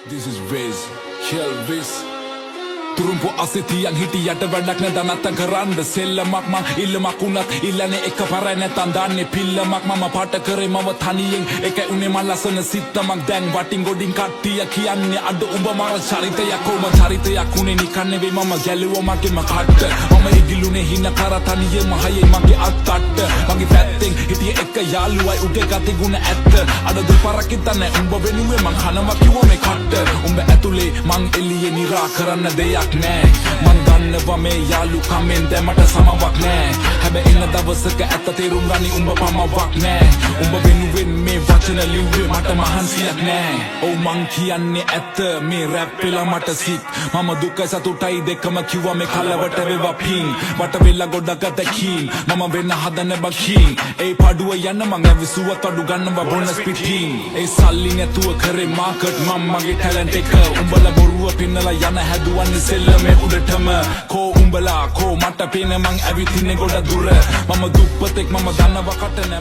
This is Viz, Kelvis. තුරුම්පු අසේ තියන් හිටියට වැඩක් නෑ නැත්තම් කරන්න සෙල්ලමක්. මං ඉල්ලමක් වුණත් ඉල්ලන්නේ එක පාරයි, නැත්තම් දාන්නේ පිල්ලමක්. මම පාට කරේ මම තනියෙන්, එකයි උනේ මං ලස්සන සිත්තමක්. දැන් වටින් ගොඩින් කට්ටිය කියන්නේ අඩ උඹ මාර චරිතයක්. කොම චරිතයක් උනේ නිකන් නෙවෙයි, මම ගැලුවා මගේම කට්ට. මම ඉගිලුනේ හින කර තනියෙම හයේ මගේ අත්තට්ට. මගේ පැත්තෙන් හිටිය එක යාළුවයි, උගේ ගති ගුණ ඇත්ත. අඩ දෙපාරක් හිතන්නේ උඹ වෙනුවෙන් මං කනවා කිව්වා මේ කට්ට. උඹ ඇතුලේ මං එළියේ නිරා කරන්න දෙයක් නෑ. මං දන්නවා මේ යාලු කමෙන් දැන් මට සමවක් නෑ. හැබැයි එන දවසක ඇත්ත තේරුම් ගනි, උඹ පමවක් නෑ. උඹ වෙනුවෙන් මේ වචන ලිව්වේ, මට මහන්සියක් නෑ. ඔව්, මං කියන්නේ ඇත්ත, මේ රැප් වෙලා මට සික්. මම දුකයි සතුටයි දෙකම කිව්වා, මේ කලවට වේවා පිං. වට වෙලා ගොඩක් අතකින් මම වෙන්න හදන බකින්. ඒ පඩුව යන්න මං ඇවිසුවත් අඩු ගන්නවා බොනස් පිටින්. ඒ සල්ලි නැතුව කරේ මාකට් මං මගේ ටැලන්ට් එක. උඹලා බොරුව පෙන්නලා යන හැදුවන්නේ සෙල්ලමේ උඩටම. කෝ උඹලා, කෝ මට පේන මං ඇවිත් ඉන්නේ ගොඩ දුර. මම දුප්පතෙක්, මම දන්නවා කට නෑ.